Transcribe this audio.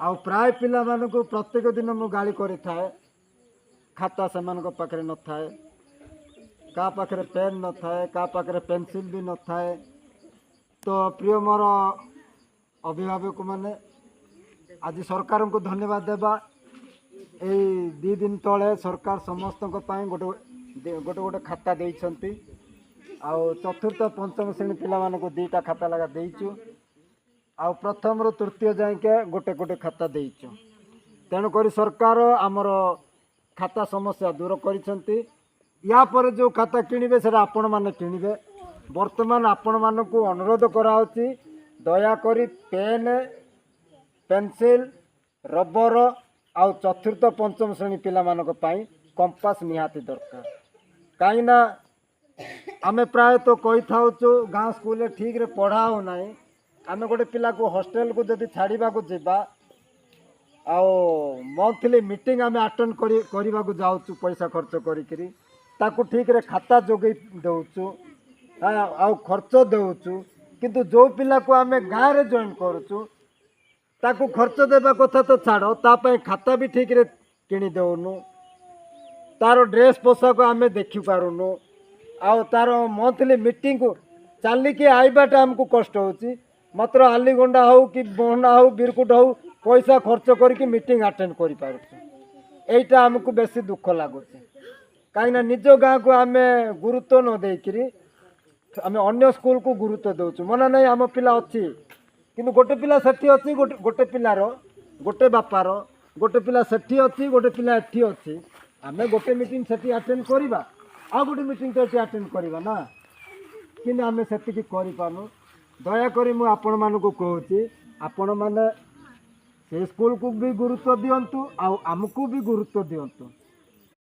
ଆଉ ପ୍ରାୟ ପିଲାମାନଙ୍କୁ ପ୍ରତ୍ୟେକ ଦିନ ମୁଁ ଗାଳି କରିଥାଏ। ଖାତା ସେମାନଙ୍କ ପାଖରେ ନଥାଏ, କାହା ପାଖରେ ପେନ୍ ନଥାଏ, କାହା ପାଖରେ ପେନସିଲ୍ ବି ନଥାଏ। ତ ପ୍ରିୟ ମୋର ଅଭିଭାବକମାନେ, ଆଜି ସରକାରଙ୍କୁ ଧନ୍ୟବାଦ ଦେବା। ଏଇ 2 ଦିନ ତଳେ ସରକାର ସମସ୍ତଙ୍କ ପାଇଁ ଗୋଟେ ଗୋଟେ ଗୋଟେ ଖାତା ଦେଇଛନ୍ତି ଆଉ ଚତୁର୍ଥ, ପଞ୍ଚମ ଶ୍ରେଣୀ ପିଲାମାନଙ୍କୁ ଦୁଇଟା ଖାତା ଲେଖା ଦେଇଛୁ ଆଉ ପ୍ରଥମରୁ ତୃତୀୟ ଯାଏଁକେ ଗୋଟେ ଗୋଟେ ଖାତା ଦେଇଛୁ। ତେଣୁକରି ସରକାର ଆମର ଖାତା ସମସ୍ୟା ଦୂର କରିଛନ୍ତି। ୟା ପରେ ଯେଉଁ ଖାତା କିଣିବେ, ସେଟା ଆପଣମାନେ କିଣିବେ। ବର୍ତ୍ତମାନ ଆପଣମାନଙ୍କୁ ଅନୁରୋଧ କରାହେଉଛି, ଦୟାକରି ପେନ୍, ପେନସିଲ୍, ରବର ଆଉ ଚତୁର୍ଥ, ପଞ୍ଚମ ଶ୍ରେଣୀ ପିଲାମାନଙ୍କ ପାଇଁ କମ୍ପାସ୍ ନିହାତି ଦରକାର। କାହିଁକିନା ଆମେ ପ୍ରାୟତଃ କହିଥାଉଛୁ, ଗାଁ ସ୍କୁଲରେ ଠିକ୍ରେ ପଢ଼ା ହେଉନାହିଁ। ଆମେ ଗୋଟେ ପିଲାକୁ ହଷ୍ଟେଲକୁ ଯଦି ଛାଡ଼ିବାକୁ ଯିବା ଆଉ ମନ୍ଥଲି ମିଟିଂ ଆମେ ଆଟେଣ୍ଡ କରିବାକୁ ଯାଉଛୁ, ପଇସା ଖର୍ଚ୍ଚ କରିକିରି ତାକୁ ଠିକ୍ରେ ଖାତା ଯୋଗାଇ ଦେଉଛୁ ଆଉ ଖର୍ଚ୍ଚ ଦେଉଛୁ। କିନ୍ତୁ ଯେଉଁ ପିଲାକୁ ଆମେ ଗାଁରେ ଜଏନ୍ କରୁଛୁ, ତାକୁ ଖର୍ଚ୍ଚ ଦେବା କଥା ତ ଛାଡ଼, ତା ପାଇଁ ଖାତା ବି ଠିକ୍ରେ କିଣି ଦେଉନୁ, ତାର ଡ୍ରେସ୍ ପୋଷାକ ଆମେ ଦେଖିପାରୁନୁ ଆଉ ତାର ମନ୍ଥଲି ମିଟିଂକୁ ଚାଲିକି ଆଇବାଟା ଆମକୁ କଷ୍ଟ ହେଉଛି। ମାତ୍ର ଆଲିଗଣ୍ଡା ହଉ କି ବହନା ହଉ, ବିରକୁଟ ହଉ, ପଇସା ଖର୍ଚ୍ଚ କରିକି ମିଟିଂ ଆଟେଣ୍ଡ କରିପାରୁଛୁ। ଏଇଟା ଆମକୁ ବେଶୀ ଦୁଃଖ ଲାଗୁଛି, କାହିଁକିନା ନିଜ ଗାଁକୁ ଆମେ ଗୁରୁତ୍ୱ ନ ଦେଇକିରି ଆମେ ଅନ୍ୟ ସ୍କୁଲକୁ ଗୁରୁତ୍ୱ ଦେଉଛୁ। ମନା ନାହିଁ, ଆମ ପିଲା ଅଛି, କିନ୍ତୁ ଗୋଟେ ପିଲା ସେଠି ଅଛି, ଗୋଟେ ଗୋଟେ ପିଲାର, ଗୋଟେ ବାପାର ଗୋଟେ ପିଲା ସେଠି ଅଛି, ଗୋଟେ ପିଲା ଏଠି ଅଛି। ଆମେ ଗୋଟେ ମିଟିଂ ସେଠି ଆଟେଣ୍ଡ କରିବା ଆଉ ଗୋଟେ ମିଟିଂ ତ ଏଠି ଆଟେଣ୍ଡ କରିବା ନା? କିନ୍ତୁ ଆମେ ସେତିକି କରିପାରୁନୁ। ଦୟାକରି ମୁଁ ଆପଣମାନଙ୍କୁ କହୁଛି, ଆପଣମାନେ ସେ ସ୍କୁଲକୁ ବି ଗୁରୁତ୍ୱ ଦିଅନ୍ତୁ ଆଉ ଆମକୁ ବି ଗୁରୁତ୍ୱ ଦିଅନ୍ତୁ।